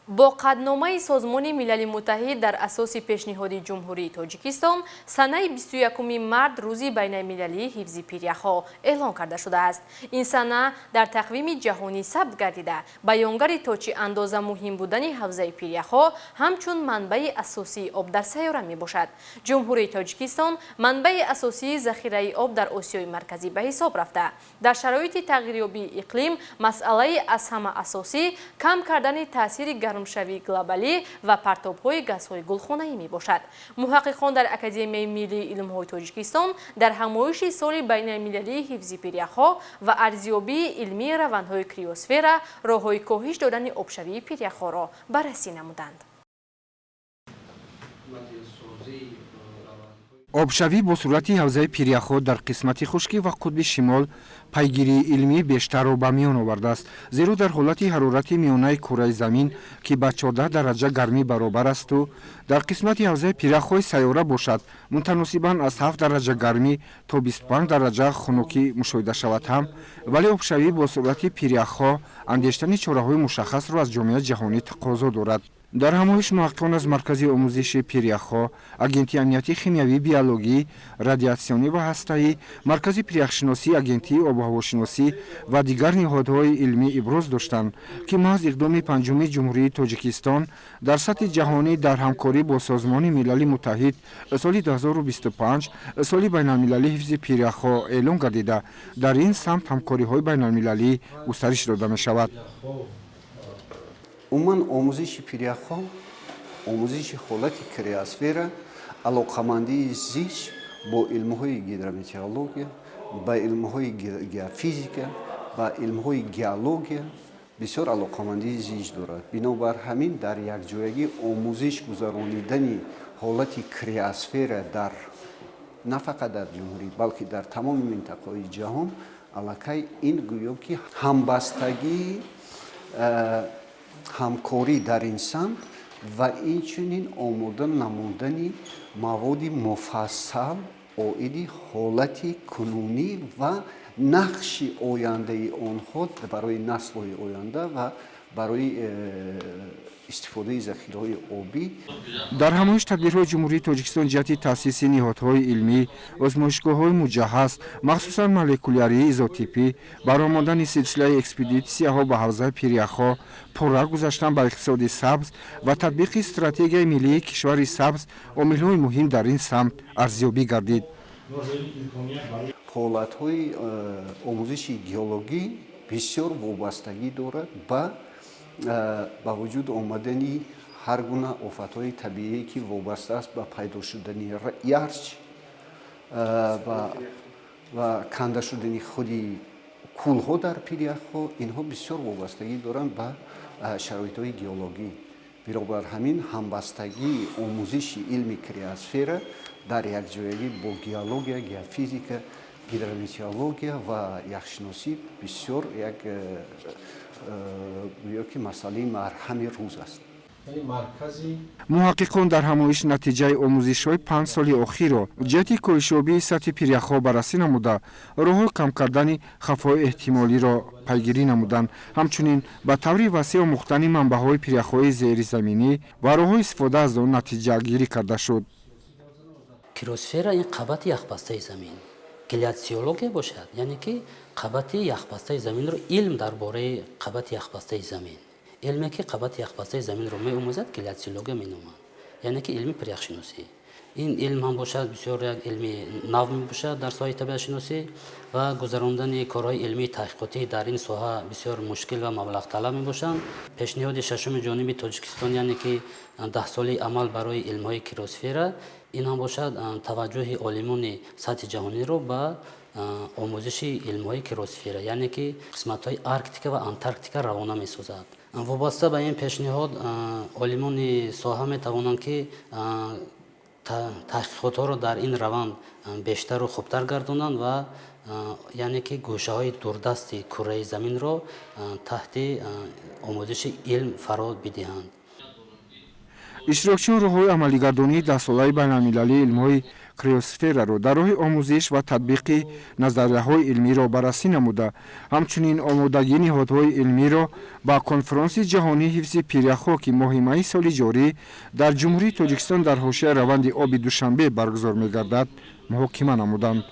Бо қатъномаи Созмони Милали Муттаҳид дар асоси пешниҳоди Ҷумҳурии Тоҷикистон санаи 21 март рӯзи байналмилалии ҳифзи пиряхҳо эълон карда шудааст. Ин сана дар тақвими ҷаҳонӣ сабт гардида, баёнгари то чӣ андоза муҳим будани ҳавзаи пиряхҳо ҳамчун манбаи асосии об дар сайёра мебошад. Ҷумҳурии Тоҷикистон манбаи асосии захираи об дар Осиёи Марказӣ ба ҳисоб рафта, дар шароити тағйирёбии иқлим масъалаи аз ҳама асосӣ кам кардани таъсири гармшавии глобалӣ ва партобҳои газҳои гулхонаӣ мебошад. Муҳаққиқон дар Академияи миллии илмҳои Тоҷикистон дар ҳамоиши соли байналмилалии ҳифзи пиряхҳо ва арзёбии илмии равандҳои криосфера роҳҳои коҳиш додани обшавии пиряхҳоро баррасӣ намуданд. Обшавӣ бо суръати ҳавзаи пиряхҳо дар қисмати хушкӣ ва қутби шимол пайгирии илмии бештарро ба миён овардааст, зеро дар ҳолати ҳарорати миёнаи кураи замин, ки ба 14 дараҷа гармӣ баробар асту дар қисмати ҳавзаи пиряхҳои сайёра бошад, мутаносибан аз 7 дараҷа гармӣ то 25 дараҷа хунукӣ мушоҳида шавад ҳам, вале обшавӣ бо суръати пиряхҳо андештани чораҳои мушаххасро аз ҷомеаи ҷаҳонӣ тақозо дорад. Дар ҳамоиш муҳаққиқон аз Маркази омӯзиши пиряхҳо, Агентии амнияти химиявӣ, биологӣ, радиатсионӣ ва ҳастаӣ, Маркази пиряхшиносӣ, Агентии обуҳавошиносӣ ва дигар ниҳодҳои илмӣ иброз доштанд, ки маҳз иқдоми панҷуми Ҷумҳурии Тоҷикистон дар сатҳи ҷаҳонӣ дар ҳамкорӣ бо Созмони Милали Муттаҳид соли 2025 соли байналмилалии ҳифзи пиряхҳо эълон гардида, дар ин самт ҳамкориҳои байналмилалӣ густариш дода мешавад. Умуман, омӯзиши пиряхҳо, омӯзиши ҳолати криосфера алоқамандии зич бо илмҳои гидрометеорология, ба илмҳои геофизика, ба илмҳои геология бисёр алоқамандии зич дорад. Бинобар ҳамин, дар якҷоягӣ омӯзиш гузаронидани ҳолати криосфера дар на фақат дар ҷумҳурӣ, балки дар тамоми минтақаҳои ҷаҳон аллакай ин гӯё ки ҳамбастагии ҳамкорӣ дар ин самт ва инчунин омода намудани маводи муфассал оиди ҳолати кунунӣ ва нақши ояндаи онҳо барои наслҳои оянда ва барои истифодаи захираҳои обӣ. Дар ҳамоиш тадбирҳои Ҷумҳурии Тоҷикистон ҷиҳати таъсиси ниҳодҳои илмӣ, озмоишгоҳҳои муҷаҳҳаз, махсусан молекулярии изотипӣ, баромадани силсилаи экспедитсияҳо ба ҳавзаи пиряхҳо, пурра гузаштан ба иқтисоди сабз ва татбиқи стратегияи миллии кишвари сабз омилҳои муҳим дар ин самт арзёбӣ гардид. Ҳолатҳои омӯзиши геологӣ бисёр вобастагӣ дорад ба вуҷуд омадани ҳар гуна офатҳои табиие, ки вобаста аст ба пайдо шудани ярч ва канда шудани худи кӯлҳо дар пиряхҳо. Инҳо бисёр вобастагӣ доранд ба шароитҳои геологӣ. Бинобар ҳамин, ҳамбастагии омӯзиши илми криосфера дар якҷоягӣ бо геология, геофизика, гидрометеорология ва яхшиносӣ бисёр як гӯё ки масъалаи марҳами рӯз аст. Муҳаққиқон дар ҳамоиш натиҷаи омӯзишҳои 5 соли охирро ҷиҳати коҳишёбии сатҳи пиряхҳо баррасӣ намуда, роҳҳои кам кардани хавфҳои эҳтимолиро пайгирӣ намуданд. Ҳамчунин ба таври васеъ омӯхтани манбаъҳои пиряхҳои зеризаминӣ ва роҳҳои истифода аз он натиҷагирӣ карда шуд. Криосфера ин қабати яхбастаи замин, гляциология бошад, яъне ки қабати яхбастаи заминро, илм дар бораи қабати яхбастаи замин, илме ки қабати яхбастаи заминро меомӯзад, гляциология меноманд, яъне ки илми пиряхшиносӣ. Ин илм ҳам бошад, бисёр як илми нав мебошад дар соҳаи табиатшиносӣ ва гузарондани корҳои илмии таҳқиқотӣ дар ин соҳа бисёр мушкил ва маблағталаб мебошанд. Пешниҳоди шашуми ҷониби Тоҷикистон, яъне ки даҳсолаи амал барои илмҳои криосфера, ин ҳам бошад, таваҷҷӯҳи олимони сатҳи ҷаҳониро ба омӯзиши илмҳои криосфера, яъне ки қисматҳои Арктика ва Антарктика равона месозад. Вобаста ба ин пешниҳод, олимони соҳа метавонанд, ки таҳқиқотҳоро дар ин раванд бештару хубтар гардонанд ва яъне ки гӯшаҳои дурдасти кураи заминро таҳти омӯзиши илм фаро бидиҳанд. Иштирокчиён роҳҳои амалигардонии даҳсолаи байналмилалии илмҳои Криосфераро дар роҳи омӯзиш ва татбиқи назарияҳои илмиро баррасӣ намуда, ҳамчунин омодагии ниҳодҳои илмиро ба Конфронси ҷаҳонии ҳифзи пиряхҳо, ки моҳи майи соли ҷорӣ дар Ҷумҳурии Тоҷикистон дар ҳошияи раванди оби Душанбе баргузор мегардад, муҳокима намуданд.